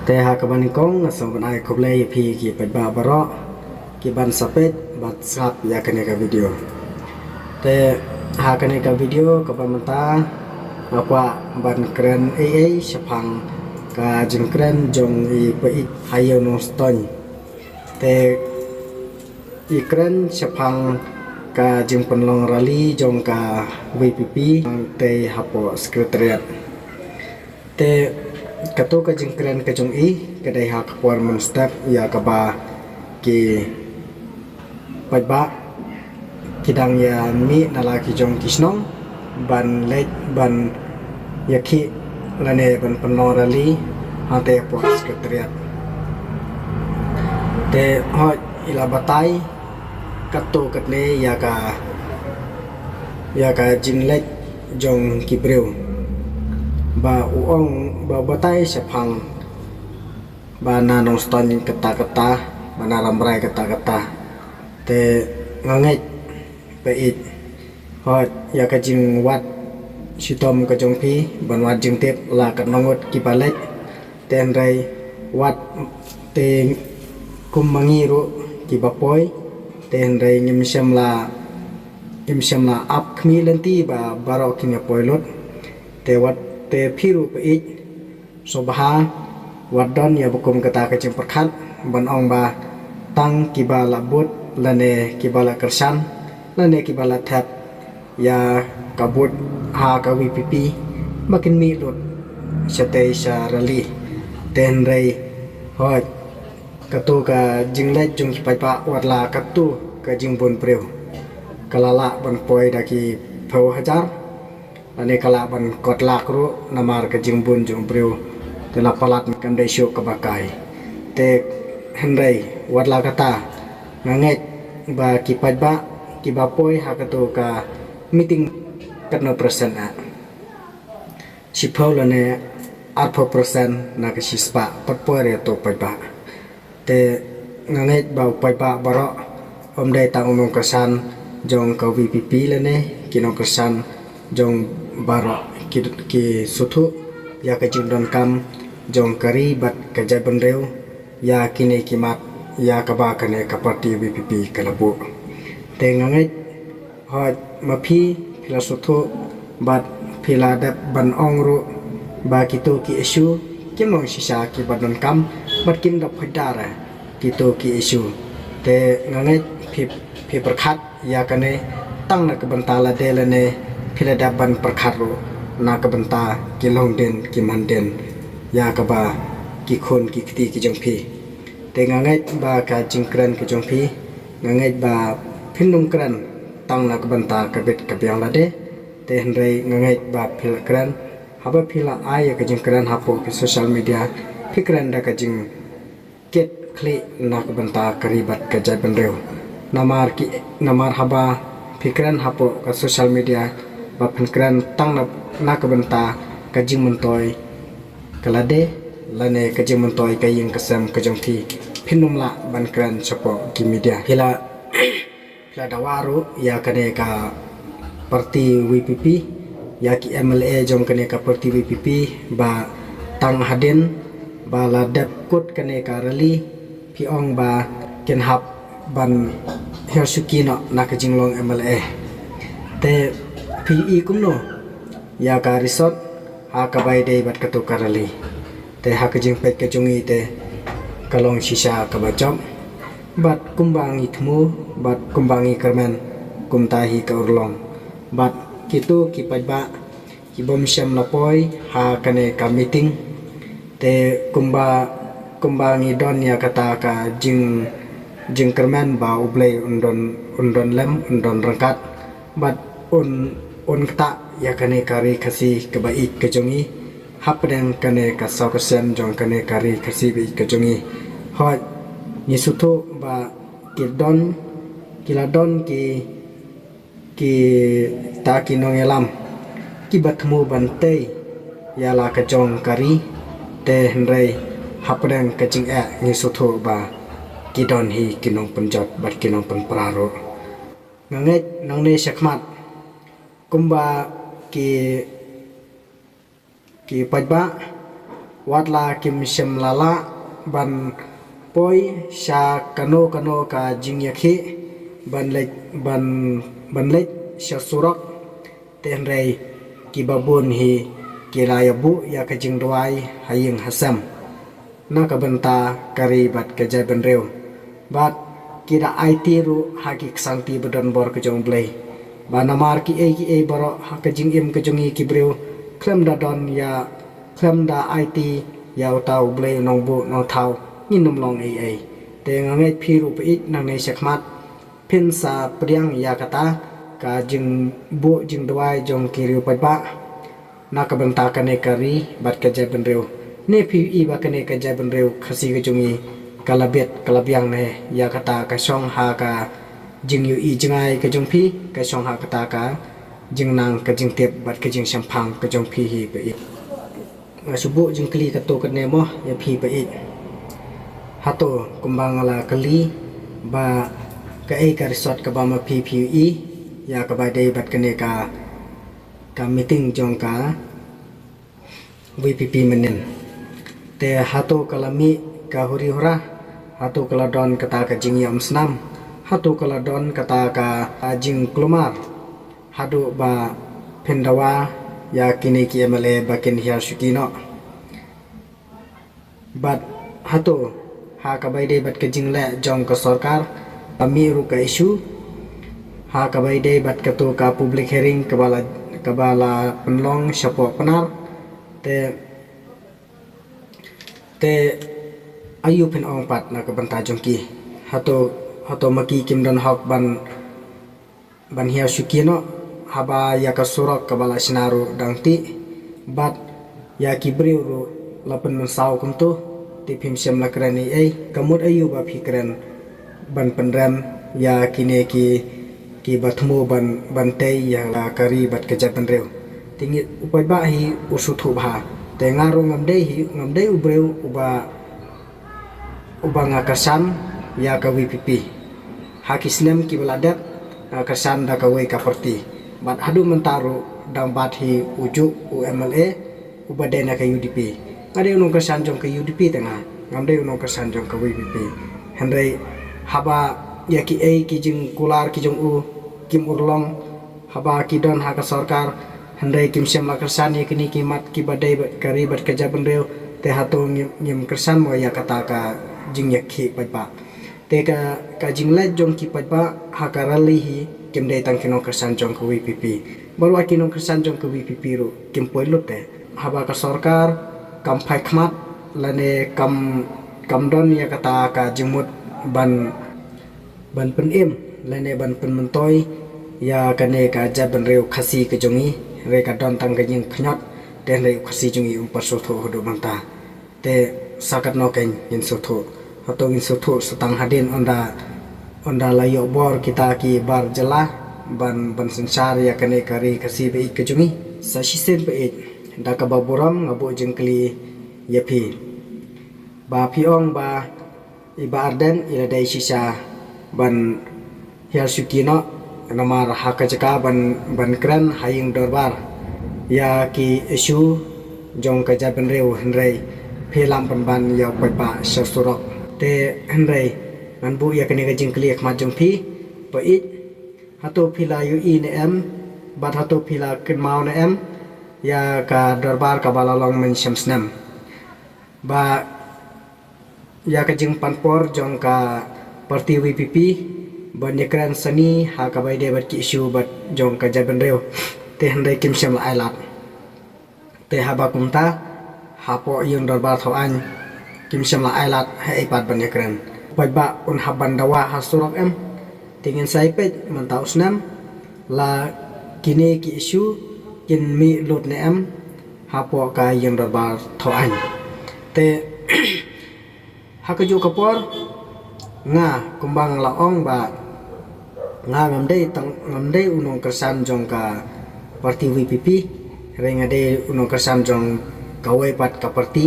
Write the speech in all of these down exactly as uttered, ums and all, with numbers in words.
Te ha kaba nyngkong nga sngewbha ban ai khublei ïa phi ki paidbah baroh ki ban sa peit bad sngap ïa kane ka video. Te ha kane ka video kaba mynta nga kwah ban kren ei ei shaphang ka jingkren jong i Paieit ha Ïew Nongstoiñ. Te i kren shaphang ka jingpynlong rally jong ka V P P tei hapoh Secretariat. Te kato ka jingkren ka jong i ka dei ha ka por mynstep ïa kaba ki paidbah ki dang ïa mih na la ki jong ki shnong ban leit ban ïa khih lane ban pynlong rally hangtei hapoh Secretariat. Te hooid i la batai katto katne ïa ka ïa ka jingleit jong ki briew ba u ong ba u batai shaphang ba na Nongstoiñ katta katta, ba na Rambrai katta katta. Te nga ngeit Paieit, hooid ïa ka jingwad shitom ka jong phi ban wad jingtip la katno ngut kiba leit. Te hynrei wat te kum ma ngi ruh kiba poi, te hynrei ngim shym la ngim shym la ap khmih lynti ba baroh kin ïa poi lut. Te wat te phi ruh Paieit, sngewbha wat don ïa ba kum kata ka jingpyrkhat ban ong ba tang kiba la bud lane kiba la kyrshan lane kiba la thep ïa ka bud ha ka V P P ba kin mih lut shatei sha rally. Te hynrei hooid kato ka jingleit jong ki paidbah wat la kato ka jingbun briew ka la lah ban poi da ki phew hajar lane ka lah ban kot lak ruh namar ka jingbun jong briew. Te la palat kam dei shuh kaba kai. Te hynrei wat la kata nga ngeit ba ki paidbah kiba poi ha kato ka meeting katno percent ah, shiphew lane arphew percent na ka shispah pat poi re to paidbah. Te nga ngeit ba u paidbah baroh ym dei tang u nongkyrshan jong ka V P P lane ki nongkyrshan jong baroh ki, ki sngewthuh ïa ka jingdonkam jong ka ri bad ka jaitbynriew ïa kine ki mat ïa kaba kane ka party V P P ka la buh. Te nga ngeit hooid ma phi phi la sngewthuh bad phi la dep ban ong ruh ba kito ki issue kim long shisha kiba donkam bad kim da phoihdar kito ki issue. Te nga ngeit phi phi pyrkhat ïa kane tang na ka bynta lade lane phi la dep ban pyrkhat ruh na ka bynta ki longdien ki mandien ïa kaba ki khun ki kti ki jong phi. Te nga ngeit ba ka jingkren ka jong phi nga ngeit ba phin ym kren tang na ka bynta ka bit ka biang lade. Te hynrei nga ngeit ba phi la kren haba phi la ai ïa ka jingkren hapoh ki social media phi kren da ka jingkit khlieh na ka bynta ka ri bad ka jaitbynriew. Namar ki namar haba phi kren hapoh ka social media ba phin kren tang na, na ka bynta ka jingmyntoi ka lade lane ka jingmyntoi ka ïing ka sem ka jong phi phin ym lah ban kren shapoh ki media. Phi la phi la dawa ruh ïa kane ka party V P P ïa ki M L A jong kane ka party V P P ba tang hadien ba la dep kut kane ka rally phi ong ba kin hap ban hiar shuki noh na ka jinglong M L A. Te phi i kumno ïa ka resort ha kaba ïadei bad kato ka rally. Te ha ka jingpeit ka jong ngi te ka long shisha kaba jop bad kumba ngi thmu bad kumba ngi kyrmen kumta hi ka urlong. Bad kito ki paidbah ki bym shym la poi ha kane ka meeting. Te kumba kumba ngi don ïa kata ka jing jingkyrmen ba U Blei un don un don lem un don ryngkat bad un un ktah ïa kane ka ri Khasi kaba ïeit ka jong ngi hapdeng kane ka saw ka sem jong kane ka ri Khasi ba ïeit ka jong ngi. Hooid ngi sngewthuh ba ki don ki la don ki kita ki nongïalam kiba thmu ban tei ïa la ka jong ka ri. Te hynrei hapdeng ka jingeh ngi sngewthuh ba ki don hi ki nongpynjot bad ki nongpynpra ruh. Nga ngeit nangne shakhmat kumba ki ki paidbah, wat la kim shym la lah ban poi sha kano kano ka jingïakhih ban leit ban ban leit sha surok. Te hynrei kiba bun hi ki la ïa buh ïa ka jingduwai ha ïing ha sem na ka bynta ka ri bad ka jaitbynriew. Bad ki da aiti ruh ha ki ksangti ba don bor ka jong U Blei. Ba namar kiei kiei baroh ha ka jingim ka jong ngi ki briew, khlem da don ïa, khlem da aiti ïa uta U Blei u nongbuh nongthaw, ngin ym long ei ei. Te nga ngeit phi ruh phi ïeit nangne shakhmat phin sa pdiang ïa kata ka jingbuh jingduwai jong ki riew paidbah na ka bynta kane ka ri bad ka jaitbynriew. Ne phi i ba kane ka jaitbynriew Khasi ka jong ngi ka la bit ka la biang ne ïa kata ka shong ha ka jingïohi jngai ka jong phi, ka shong ha kata ka jingnang ka jingtip bad ka jingshemphang ka jong phi hi phi ïeit. Nga shu buh jingkylli katto katne mo ïa phi phi ïeit. Hato kumba nga la kylli ba kaei ka result kaba ma phi phi ïohi ïa kaba dei bad kane ka ka meeting jong ka VPP mynnin. Te hato ka la mih ka huri hura, hato ka la don kata ka jingïaumsnam, hato ka la don kata ka jingkulmar haduh ba phin dawa ïa kine ki MLA ba kin hiar shuki noh. Bad hato ha kaba ïadei bad ka jingleh jong ka sorkar ka mih ruh ka issue ha kaba ïadei bad kato ka public hearing kaba la kaba la pynlong shapoh Pnar. Te te aïu phin ong pat na ka bynta jong ki? Hato hato ma ki kim don hok ban ban hiar shuki noh haba ïa ka surok kaba la shna ruh dang tih bad ïa ki briew ruh la pynmynsaw kumto? Te phim shym la kren ei ei, ka mut aïu ba phi kren ban pynrem ïa kine ki kiba thmu ban ban tei ïa ka ri bad ka jaitbynriew? Te ngi u paidbah hi u sngewthuh bha. Te nga ruh ngam dei hi ngam dei u briew uba uba nga kyrshan ïa ka VPP. Ha ki snem kiba la dep nga kyrshan da kawei ka party. Bad haduh mynta ruh dang bat hi u juh u MLA uba dei na ka UDP. Nga dei u nongkyrshan jong ka UDP te nga ngam dei u nongkyrshan jong ka VPP. Hynrei haba ïa kiei ki jingkular ki jong u kim urlong haba ki don ha ka sorkar, hynrei kim shym la kyrshan ïa kine ki mat kiba dei bad ka ri bad ka jaitbynriew, te hato ngim, ngim kyrshan mo ïa kata ka jingïakhih paidbah? Te ka, ka jingleit jong ki paidbah ha ka rally hi kim dei tang ki nongkyrshan jong ka VPP. Baroh ki nongkyrshan jong ka VPP ruh kim poi lut te. Haba ka sorkar kam phai khmat lane kam, kam don ïa kata ka jingmut ban ban pynim lane ban pynmyntoi ïa kane ka jaitbynriew Khasi ka jong ngi, hynrei ka don tang ka jingkhñiot, te hynrei u Khasi jong ngi um pat sngewthuh haduh mynta. Te sa katno kein ngin sngewthuh? Hato ngin sngewthuh sa tang hadien ynda, ynda la ïoh bor kita ki bar jylla ban, ban synshar ïa kane ka ri Khasi ba ïeit ka jong ngi? Sa shisien ba ïeit, da kaba burom nga buh jingkylli ïa phi. Ba phi ong ba i Bah Ardent i la dei shisha ban hiar shuki noh, namar ha ka jaka ban, ban kren ha ïing dorbar ïa ki issue jong ka jaitbynriew, hynrei phi lam pynban ïa u paidbah sha surok. Te hynrei ngan buh ïa kane ka jingkylli ha khmat jong phi, ba ïeit, hato phi la ïohi ne em, bad hato phi la kynmaw ne em ïa ka dorbar kaba la long mynshem snem? Ba ïa ka jingpan por jong ka party VPP ban ïakren sani ha kaba ïadei bad ki issue bad jong ka jaitbynriew, te hynrei kim shym la ailad. Te haba kumta, hapoh ïing dorbar thaw aiñ kim shym la ailad haei pat ban ïakren. Paidbah un hap ban dawa ha surok em? Te ngin sa ïa peit mynta u snem la kine ki issue kin mih lut ne em hapoh ka ïing dorbar thaw aiñ. Te ha kajuh ka por, nga kumba nga la ong ba nga ngam dei tang, ngam dei u nongkyrshan jong ka party VPP, hynrei nga dei u nongkyrshan jong kawei pat ka party.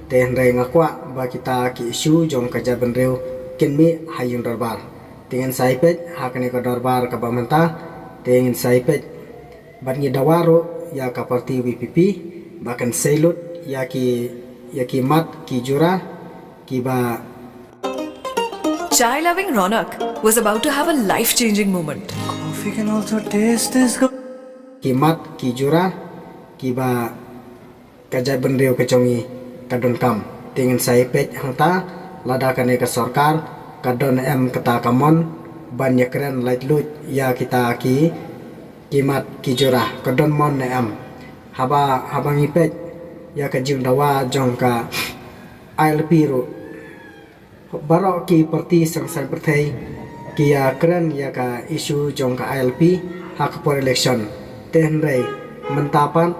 Te hynrei nga kwah ba kita ki issue jong ka jaitbynriew kin mih ha ïing dorbar. Te ngin sa ïa peit ha kane ka dorbar kaba mynta, te ngin sa ïa peit. Bad ngi dawa ruh ïa ka party VPP ba kan sei lut ïa ki, ïa ki mat ki jura kiba Chai loving Ronak was about to have a life changing moment. Coffee can also taste this good. Ki mat ki jura kiba ka jaitbynriew ka jong ngi ka donkam. Te ngin sa ïa peit hangta lada kane ka sorkar ka don em kata ka mon ban ïakren laitluid ïa kita ki, ki mat ki jura, ka don mon ne em. Haba, haba ngi peit ïa ka jingdawa jong ka ILP ruh, baroh ki party seng saiñ pyrthei ki ïakren ïa ka issue jong ka ILP ha ka por election. Te hynrei mynta pat,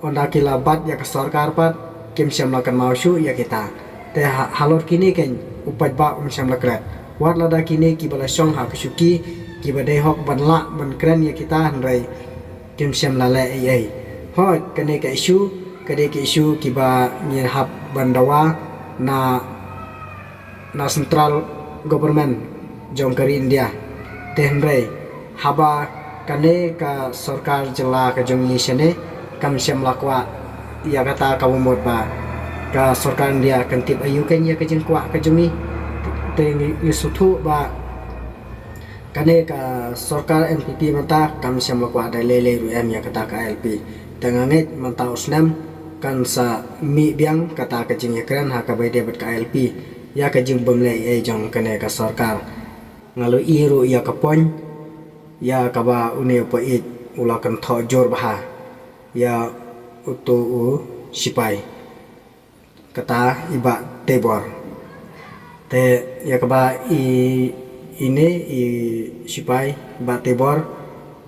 ynda ki la bat ïa ka sorkar pat, kim shym la kynmaw shuh ïa kita. Te ha, halor kine keiñ u paidbah um shym la klet. Wat lada kine kiba la shong ha ka shuki kiba dei hok ban lah ban kren ïa kita, hynrei kim shym la leh ei ei. Hooid, kane ka issue ka dei ka issue kiba ngi hap ban dawa na, na central government jong ka ri India. Te hynrei haba kane ka sorkar jylla ka jong ngi shane kam shym la kwah ïa kata, kaba mut ba ka sorkar India kan tip aïu keiñ ïa ka jingkwah ka jong ngi. Te ngi, ngi sngewthuh ba kane ka sorkar NPP mynta kam shym la kwah da lei lei ruh em ïa kata ka ILP. Te nga ngeit mynta u snem kan sa mih biang kata ka jingïakren ha kaba ïadei bad ka ILP ïa ka jingbym leh ei ei jong kane ka sorkar. Nga la ïohi ruh ïa ka point ïa kaba une u paid u la kynthoh jur bha ïa uto u sipai, kata i Bah Teibor. Te ïa kaba i, ine i sipai Bah Teibor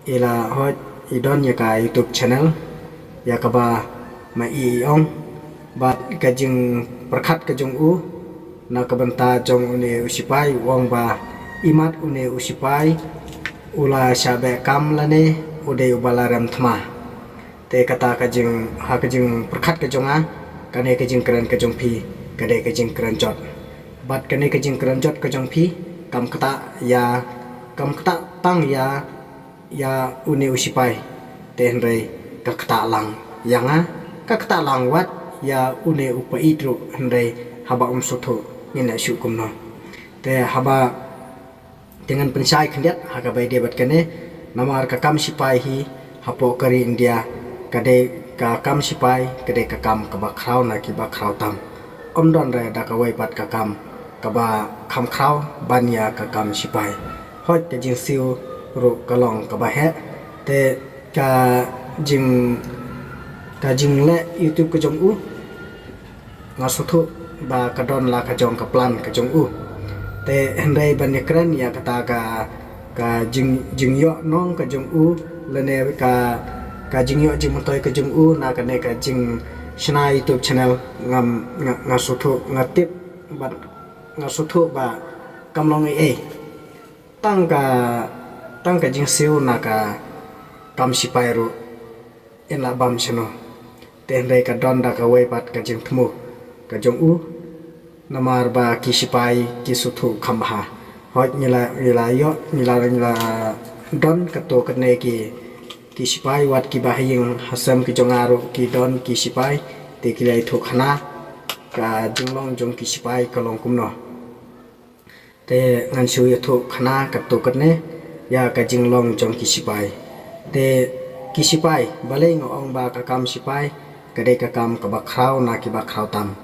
i la, hooid, i don ïa ka YouTube channel ïa kaba ma i i ong, bad ka jingpyrkhat ka jong u na ka bynta jong une u sipai, u ong ba i mat une u sipai u la shah beh kam lane u dei uba la rem thma. Te kata ka jing, ha ka jingpyrkhat ka jong nga, kane ka jingkren ka jong phi ka dei ka jingkren jot. Bad kane ka jingkren jot ka jong phi kam ktah ïa, kam ktah tang ïa, ïa une u sipai. Te hynrei ka ktah lang ïa nga, ka ktah lang wat ïa une u paid ruh, hynrei haba um sngewthuh ngin leh shuh kumno. Te haba, te ngan pynshai khyndiat ha kaba ïadei bad kane, namar ka kam sipai hi hapoh ka ri India ka dei, ka kam sipai ka dei ka kam kaba khraw na kiba khraw tam. Ym don re da kawei pat ka kam kaba kham khraw ban ïa ka kam sipai. Hooid, ka jingsiew ruh ka long kaba heh. Te ka jing, ka jingleh YouTube ka jong u, nga sngewthuh ba ka don la ka jong ka plan ka jong u. Te hynrei ban ïakren ïa kata ka, ka jing, jingïoh nong ka jong u, lane ka, ka jingïoh jingmyntoi ka jong u na kane ka jingshna YouTube channel, ngam, nga, nga sngewthuh, nga tip bad nga sngewthuh ba kam long ei ei. Tang ka, tang ka jingsiew na ka kam sipai ruh yn lah bam shano. Te hynrei ka don da kawei pat ka jingthmu ka jong u, namar ba ki sipai ki sngewthuh kham bha. Hooid, ngi la, ngi la ïoh, ngi la, ngi la don katto katne ki, ki sipai, wat kiba ha ïing ha sem ki jong nga ruh ki don ki sipai. Te ki la ïathuh khana ka jinglong jong ki sipai ka long kumno. Te ngan shu ïathuh khana katto katne ïa ka jinglong jong ki sipai. Te ki sipai, balei nga ong ba ka kam sipai ka dei ka kam kaba khraw na kiba khraw tam?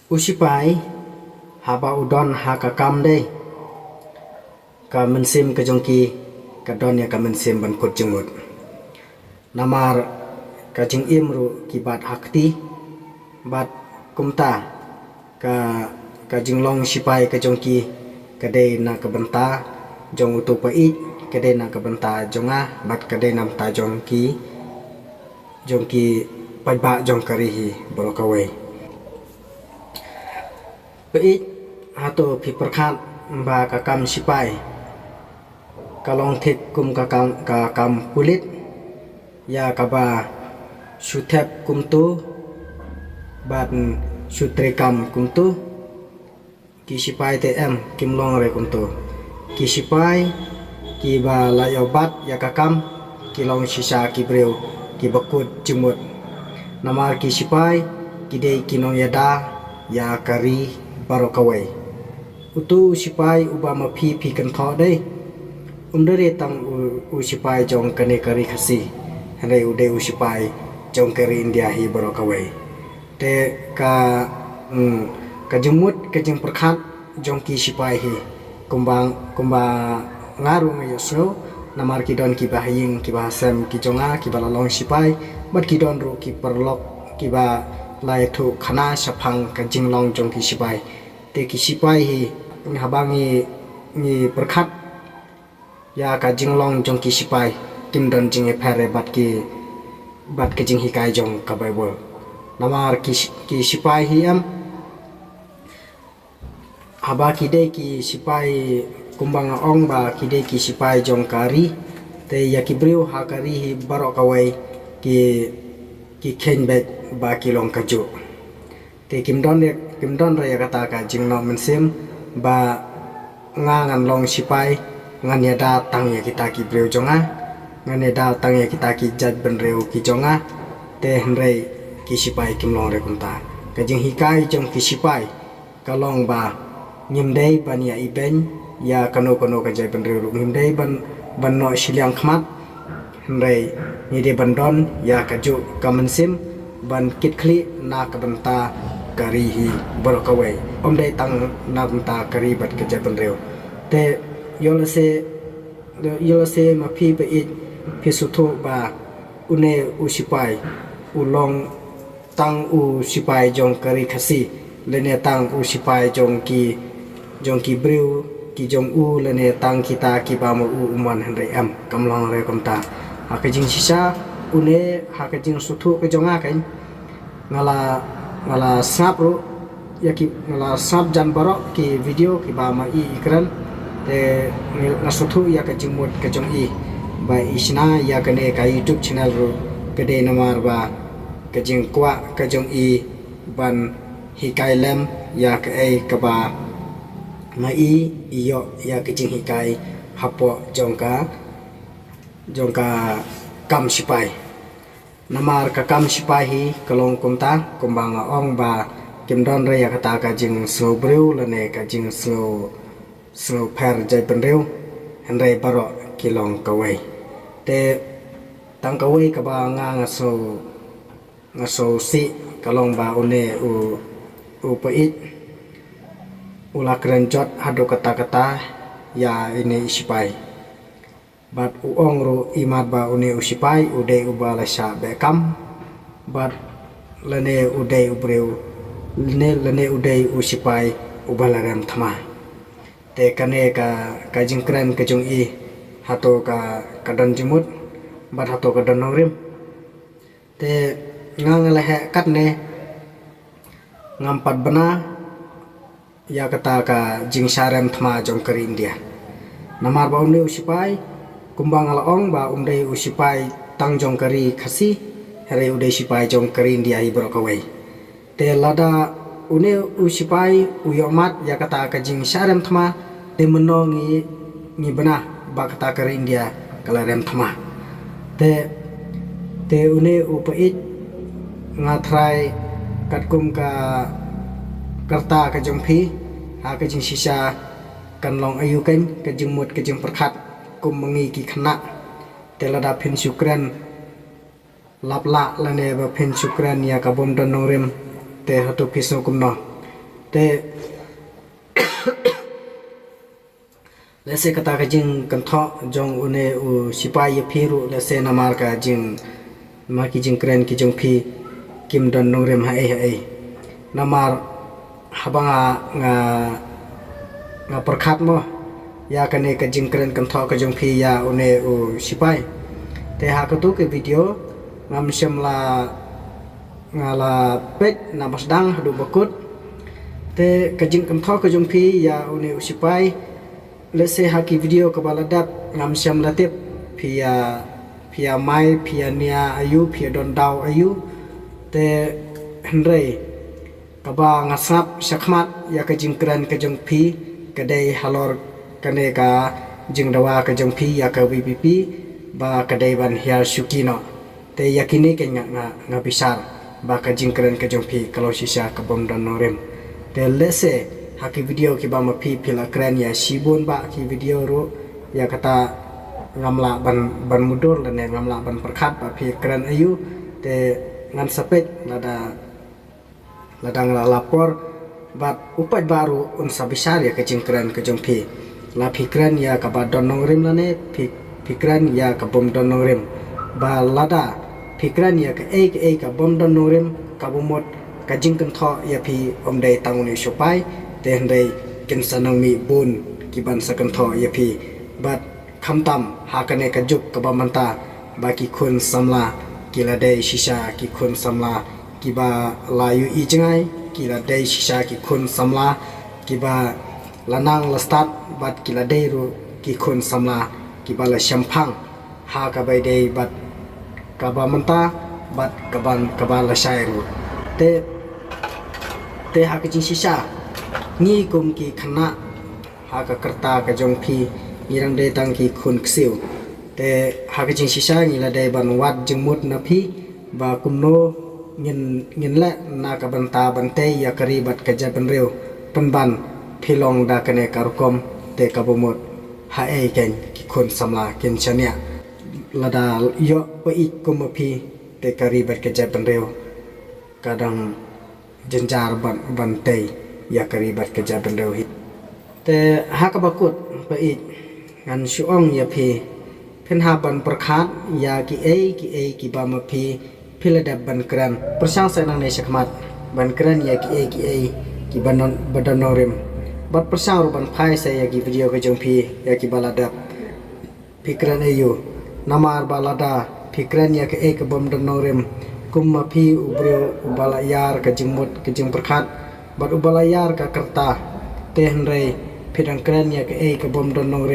U sipai haba u don ha ka kam dei, ka mynsiem ka jong ki ka don ïa ka mynsiem ban kut jingmut. Namar ka jingim ruh ki bat ha kti, bad kumta ka, ka jinglong sipai ka jong ki ka dei na ka bynta jong uto u paid, ka dei na ka bynta jong nga, bad ka dei na bynta jong ki, jong ki paidbah jong ka ri hi baroh kawei. Paid, hato phi pyrkhat ba ka kam sipai ka long thik kum ka kam, ka kam pulit, ïa kaba shu thep kumto bad shu treikam kumto? Ki sipai te em, kim long re kumto. Ki sipai Kiba la ïoh bat ïa ka kam ki long shisha ki briew kiba kut jingmut. Namar ki shipai ki dei ki nongïada ïa ka ri baroh kawei. Uto u shipai uba ma phi phi kynthoh dei, um dei re tang u, u shipai jong kane ka ri Khasi, hynrei u dei u shipai jong ka ri India hi baroh kawei. Te ka, mm, ka jingmut ka jingpyrkhat jong ki shipai hi, kumba, kumba nga ruh nga ïohsngew, namar ki don kiba ha ïing kiba ha sem ki jong nga kiba la long shipai, bad ki don ruh ki paralok kiba la ïathuh khana shaphang ka jinglong jong ki shipai. Te ki shipai hi, haba ngi, ngi pyrkhat ïa ka jinglong jong ki shipai, kim don jingïapher bad ki, bad ka jinghikai jong ka Baibl. Namar ki, ki shipai hi em, haba ki dei ki shipai, kumba nga ong ba ki dei ki shipai jong ka ri, te ïa ki briew ha ka ri hi baroh kawei ki, ki kheiñ beit ba ki long kajuh. Te kim don re, kim don re ïa kata ka jingnoh mynsiem ba nga ngan long shipai, ngan ïada tang ïa kita ki briew jong nga, ngan ïada tang ïa kita ki jaitbynriew ki jong nga. Te hynrei ki shipai kim long re kumta. Ka jinghikai jong ki shipai ka long ba ngim dei ban ïa ibeiñ ïa kano kano ka jaitbynriew ruh, ngim dei ban, ban noh shiliang khmat. Hynrei ngi dei ban don ïa kajuh ka mynsiem ban kitkhlieh na ka bynta ka ri hi baroh kawei, ym dei tang na bynta ka ri bad ka jaitbynriew. Te ïoh lehse, ïoh lehse ma phi ba ïeit phi sngewthuh ba une u shipai u long tang u shipai jong ka ri Khasi, lane tang u shipai jong ki, jong ki briew ki jong u, lane tang kita kiba ma u u mon, hynrei em, kam long re kumta. Ha ka jingshisha, une ha ka jingsngewthuh ka jong nga kein, nga la, nga la sngap ruh ïa ki, nga la sngap jan baroh ki video kiba ma i i kren. Te nga sngewthuh ïa ka jingmut ka jong i ba i shna ïa kane ka YouTube channel ruh ka dei namar ba ka jingkwah ka jong i ban hikai lem ïa kaei kaba ma i i ïoh ïa ka jinghikai hapoh jong ka, jong ka kam shipai. Namar ka kam shipai hi ka long kumta, kumba nga ong ba kim don re ïa kata ka jingsngew briew lane ka jingsngew, sngew pher jaitbynriew, hynrei baroh ki long kawei. Te tang kawei kaba nga, nga sngew, nga sngewsih ka long ba une u, u pait u la kren jot haduh katta katta ïa ine i shipai. Bad u ong ruh imat ba une u shipai u dei uba la shah beh kam, bad lane u dei u briew, lane, lane u dei u shipai uba la rem thma. Te kane ka, ka jingkren ka jong i, hato ka, ka don jingmut bad hato ka don nongrim. Te nga, nga la heh katne, ngam pat bna ïa kata ka jingshah rem thma jong ka ri India. Namar ba une u shipai, kumba nga la ong ba um dei u shipai tang jong ka ri Khasi, hynrei u dei shipai jong ka ri India hi baroh kawei. Te lada une u shipai u ïohmad ïa kata ka jingshah rem thma, te mynno ngi, ngi bna ba kata ka ri India ka la rem thma. Te, te une u pait, nga tharai katkum ka, ka rta ka jong phi, ha ka jingshisha kan long aïu kein ka jingmut ka jingpyrkhat kum ma ngi ki khynnah. Te lada phin shu kren lap lah lane ba phin shu kren ïa ka bym don nongrim, te hato phi sngew kumno? Te lehse kata ka jingkynthoh jong une u shipai ïa phi ruh, lehse namar ka jing, namar ki jingkren ki jong phi kim don nongrim haei haei. Namar haba nga, nga, nga pyrkhat mo ïa kane ka jingkren kynthoh ka jong phi ïa une u shipai. Te ha kato ka video ngam shym la, nga la peit na ba sdang haduh ba kut. Te ka jingkynthoh ka jong phi ïa une u shipai, lehse ha ki video kaba la dep ngam shym la tip phi ïa, phi ïa mai, phi ïa nia aïu, phi ïa don daw aïu. Te hynrei kaba nga sngap shakhmat ïa ka jingkren ka jong phi ka dei halor kane ka, jingdawa ka jong phi ïa ka VPP ba ka dei ban hiar shuki noh. Te ïa kine ka nga, nga, nga bishar ba ka jingkren ka jong phi ka long shisha ka bym don nongrim. Te lehse ha ki video kiba ma phi phi la kren ïa shibun ba ki video ruh, ïa kata ngam lah ban, ban mutdur lane ngam lah ban pyrkhat ba phi kren aïu. Te ngan sa peit lada, lada nga la lap por bad u paidbah ruh un sa bishar ïa ka jingkren ka jong phi. La phi kren ïa kaba don nongrim lane phi, phi kren ïa ka bym don nongrim. Ba lada phi kren ïa kaei kaei ka bym don nongrim, ka bym mut ka jingkynthoh ïa phi ym dei tang une u sipai, te hynrei kin sa nang mih bun kiban sa kynthoh ïa phi. Bad khamtam ha kane ka juk kaba mynta ba ki khun samla ki la dei shisha ki khun samla kiba la ïohi jngai, ki la dei shisha ki khun samla kiba la nang la stad bad ki la dei ruh ki khun samla kiba la shemphang ha kaba dei bad kaba mynta bad kaba, kaba la shai ruh. Te, te ha ka jingshisha ngi kum ki khynnah ha ka rta ka jong phi ngi dang dei tang ki khun ksiew. Te ha ka jingshisha ngi la dei ban wad jingmut na phi ba kumno ngin, ngin leh na ka bynta ban tei ïa ka ri bad ka jaitbynriew. Pynban phi long da kane ka rukom te ka bym mut haei kein ki khun samla kin shaniah. Lada ïoh pait kum ma phi te ka ri bad ka jaitbynriew ka dang jynjar ban, ban tei ïa ka ri bad ka jaitbynriew hi. Te ha kaba kut pait ngan shu ong ïa phi, phin hap ban pyrkhat ïa kiei kiei kiba ma phi phi la dep ban kren. Pyrshang sa nangne shakhmat ban kren ïa kiei kiei kiba don, ba don nongrim. Bad pyrshang ruh ban phai sa ïa ki video ka jong phi ïa kiba la dep. Phi kren aïu? Namar ba lada phi kren ïa kaei ka bym don nongrim, kum ma phi u briew uba la ïar ka jingmut ka jingpyrkhat bad uba la ïar ka rta, te hynrei phi dang kren ïa kaei ka bym don nongrim,